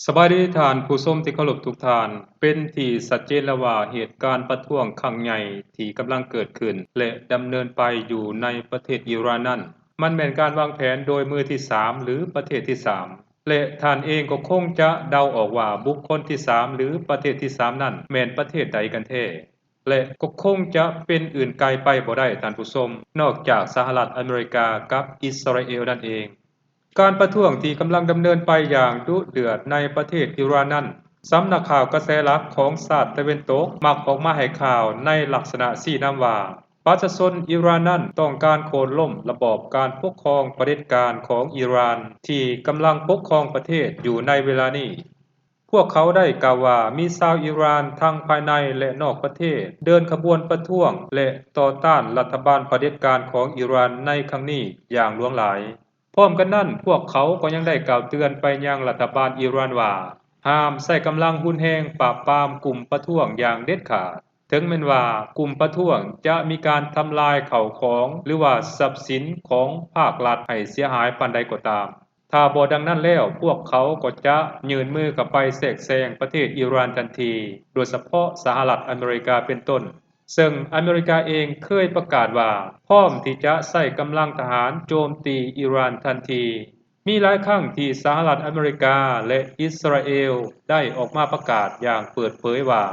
ສະບາຍດີທ່ານຜູ້ຊົມທີ່ເຄົາລົບທຸກທ່ານ. ເປັນທີ່ຊັດເຈນແລ້ວວ່າ ເຫດການປະທ້ວງຄັ້ງໃຫຍ່ທີ່ກຳລັງເກີດຂຶ້ນ ແລະ ດຳເນີນໄປຢູ່ໃນປະເທດອີຣານນັ້ນ ມັນແມ່ນການວາງແຜນໂດຍມືທີສາມ ຫຼື ປະເທດທີສາມ ແລະ ທ່ານເອງກໍຄົງຈະເດົາອອກວ່າ ບຸກຄົນທີສາມ ຫຼື ປະເທດທີສາມນັ້ນ ແມ່ນປະເທດໃດກັນແທ້ ແລະ ກໍຄົງຈະເປັນອື່ນໄກໄປບໍ່ໄດ້, ທ່ານຜູ້ຊົມ, ນອກຈາກສະຫະລັດອາເມລິກາກັບອິດສະຣາເອວນັ້ນເອງ. ການປະທ້ວງທີ່ກຳລັງດຳເນີນໄປຢ່າງດຸເດືອດໃນປະເທດອີຣານນັ້ນ, ສຳນັກຂ່າວກະແສຫຼັກຂອງຊາດຕາເວັນຕົກມັກອອກມາໃຫ້ຂ່າວໃນລັກສະນະຊີ້ນຳວ່າ ປະຊາຊົນອີຣານນັ້ນຕ້ອງການໂຄ່ນລົ້ມລະບອບການປົກຄອງຜະເດັດການຂອງອີຣານທີ່ກຳລັງປົກຄອງປະເທດຢູ່ໃນເວລານີ້. ພວກເຂົາໄດ້ກ່າວວ່າ ມີຊາວອີຣານທັງພາຍໃນ ແລະ ນອກປະເທດ ເດີນຂະບວນປະທ້ວງ ແລະ ຕໍ່ຕ້ານລັດຖະບານຜະເດັດການຂອງອີຣານໃນຄັ້ງນີ້ຢ່າງຫຼວງຫຼາຍ. ພ້ອມກັນນັ້ນ, ພວກເຂົາກໍຍັງໄດ້ກ່າວເຕືອນໄປຍັງລັດຖະບານອີຣານວ່າ ຫ້າມໃຊ້ກຳລັງຮຸນແຮງປາບປາມກຸ່ມປະທ້ວງຢ່າງເດັດຂາດ, ເຖິງແມ່ນວ່າກຸ່ມປະທ້ວງຈະມີການທຳລາຍເຂົ້າຂອງ ຫຼືວ່າຊັບສິນຂອງພາກລັດໃຫ້ເສຍຫາຍປານໃດກໍຕາມ. ຖ້າບໍ່ດັ່ງນັ້ນແລ້ວ, ພວກເຂົາກໍຈະຍື່ນມືເຂົ້າໄປແຊກແຊງປະເທດອີຣານທັນທີ, ໂດຍສະເພາະສະຫະລັດອາເມລິກາເປັນຕົ້ນ, ເຊິ່ງອາເມລິກາເອງເຄີຍປະກາດວ່າ ພ້ອມທີ່ຈະໃຊ້ກຳລັງທະຫານໂຈມຕີອີຣານທັນທີ. ມີຫຼາຍຄັ້ງທີ່ສະຫະລັດອາເມລິກາ ແລະ ອິດສະຣາເອວ ໄດ້ອອກມາປະກາດຢ່າງເປີດເຜີຍວ່າ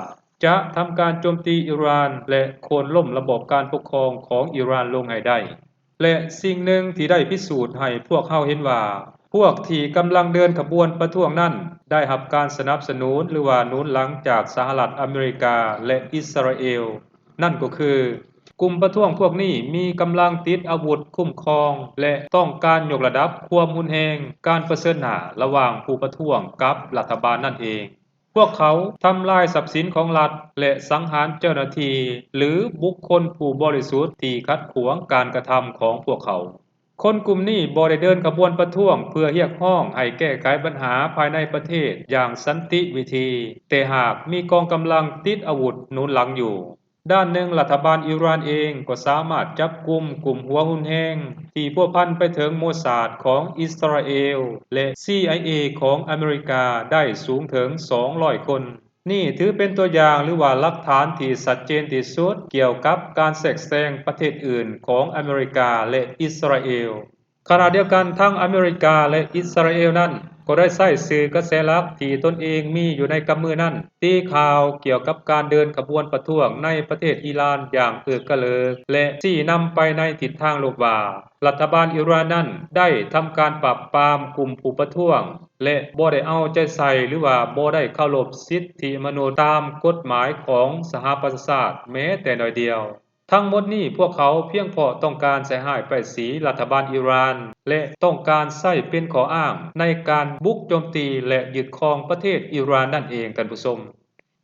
ຈະທຳການໂຈມຕີອີຣານ ແລະ ໂຄ່ນລົ້ມລະບອບການປົກຄອງຂອງອີຣານລົງໃຫ້ໄດ້. ແລະ ສິ່ງໜຶ່ງທີ່ໄດ້ພິສູດໃຫ້ພວກເຮົາເຫັນວ່າ ພວກທີ່ກຳລັງເດີນຂະບວນປະທ້ວງນັ້ນ ໄດ້ຮັບການສະໜັບສະໜູນ ຫຼືວ່າໜູນຫຼັງຈາກສະຫະລັດອາເມລິກາ ແລະ ອິດສະຣາເອວ, ນັ້ນກໍຄື ກຸ່ມປະທ້ວງພວກນີ້ມີກຳລັງຕິດອາວຸດຄຸ້ມຄອງ ແລະ ຕ້ອງການຍົກລະດັບຄວາມຮຸນແຮງການປະເຊີນໜ້າລະຫວ່າງຜູ້ປະທ້ວງກັບລັດຖະບານນັ້ນເອງ. ພວກເຂົາທຳລາຍຊັບສິນຂອງລັດ ແລະ ສັງຫານເຈົ້າໜ້າທີ່ ຫຼື ບຸກຄົນຜູ້ບໍລິສຸດທີ່ຂັດຂວາງການກະທຳຂອງພວກເຂົາ. ຄົນກຸ່ມນີ້ບໍ່ໄດ້ເດີນຂະບວນປະທ້ວງເພື່ອຮຽກຮ້ອງໃຫ້ແກ້ໄຂບັນຫາພາຍໃນປະເທດຢ່າງສັນຕິວິທີ, ແຕ່ຫາກມີກອງກຳລັງຕິດອາວຸດໜູນຫຼັງຢູ່. ດ້ານໜຶ່ງ, ລັດຖະບານອີຣານເອງກໍສາມາດຈັບກຸມກຸ່ມຫົວຮຸນແຮງທີ່ພົວພັນໄປເຖິງໂມຊາດຂອງອິດສະຣາເອວ ແລະ ຊີໄອເອ ຂອງອາເມລິກາໄດ້ສູງເຖິງສອງຮ້ອຍຄົນ. ນີ້ຖືເປັນຕົວຢ່າງ ຫຼືວ່າຫຼັກຖານທີ່ຊັດເຈນທີ່ສຸດກ່ຽວກັບການແຊກແຊງປະເທດອື່ນຂອງອາເມລິກາ ແລະ ອິດສະຣາເອວ. ຂະນະດຽວກັນ, ທັງອາເມລິກາ ແລະ ອິດສະຣາເອວນັ້ນ ກໍໄດ້ໃຊ້ສື່ກະແສຫຼັກທີ່ຕົນເອງມີຢູ່ໃນກຳມືນັ້ນ ຕີຂ່າວກ່ຽວກັບການເດີນຂະບວນປະທ້ວງໃນປະເທດອີຣານຢ່າງເອິກກະເລີກ ແລະ ຊີ້ນຳໄປໃນທິດທາງລົບວ່າ ລັດຖະບານອີຣານນັ້ນໄດ້ທຳການປາບປາມກຸ່ມຜູ້ປະທ້ວງ ແລະ ບໍ່ໄດ້ເອົາໃຈໃສ່ ຫຼືວ່າບໍ່ໄດ້ເຄົາລົບສິດທິມະນຸດຕາມກົດໝາຍຂອງສະຫະປະຊາຊາດແມ້ແຕ່ໜ້ອຍດຽວ. ທັງໝົດນີ້ພວກເຂົາພຽງເພາະຕ້ອງການໃສ່ຮ້າຍປ້າຍສີລັດຖະບານອີຣານ ແລະ ຕ້ອງການໃຊ້ເປັນຂໍ້ອ້າງໃນການບຸກໂຈມຕີ ແລະ ຍຶດຄອງປະເທດອີຣານນັ້ນເອງ, ທ່ານຜູ້ຊົມ.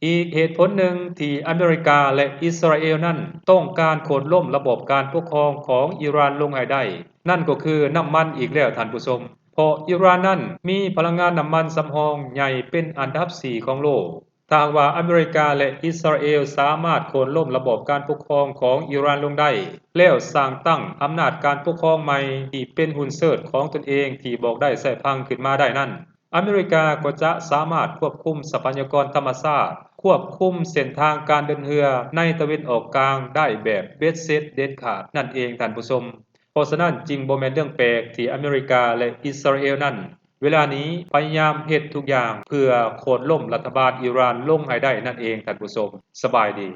ອີກເຫດຜົນໜຶ່ງທີ່ອາເມລິກາ ແລະ ອິດສະຣາເອວນັ້ນຕ້ອງການໂຄ່ນລົ້ມລະບອບການປົກຄອງຂອງອີຣານລົງໃຫ້ໄດ້ ນັ້ນກໍຄືນ້ຳມັນອີກແລ້ວ, ທ່ານຜູ້ຊົມ. ເພາະອີຣານນັ້ນມີພະລັງງານນ້ຳມັນສຳຮອງໃຫຍ່ເປັນອັນດັບສີ່ຂອງໂລກ. ຖ້າຫາກວ່າອາເມລິກາ ແລະ ອິດສະຣາເອວສາມາດໂຄ່ນລົ້ມລະບອບການປົກຄອງຂອງອີຣານລົງໄດ້ ແລ້ວສ້າງຕັ້ງອຳນາດການປົກຄອງໃໝ່ທີ່ເປັນຮຸ່ນເສີດຂອງຕົນເອງທີ່ບອກໄດ້ໃຊ້ພັງຂຶ້ນມາໄດ້ນັ້ນ, ອາເມລິກາກໍຈະສາມາດຄວບຄຸມຊັບພະຍາກອນທຳມະຊາດ, ຄວບຄຸມເສັ້ນທາງການເດີນເຮືອໃນຕາເວັນອອກກາງໄດ້ແບບເບັດເສັດເດັດຂາດນັ້ນເອງ, ທ່ານຜູ້ຊົມ. ເພາະສະນັ້ນຈຶ່ງບໍ່ແມ່ນເລື່ອງແປກທີ່ອາເມລິກາ ແລະ ອິດສະຣາເອວນັ້ນ ເວລານີ້ພະຍາຍາມເຮັດທຸກຢ່າງເພື່ອໂຄ່ນລົ້ມລັດຖະບານອີຣານລົງໃຫ້ໄດ້ນັ້ນເອງ, ທ່ານຜູ້ຊົມ. ສະບາຍດີ.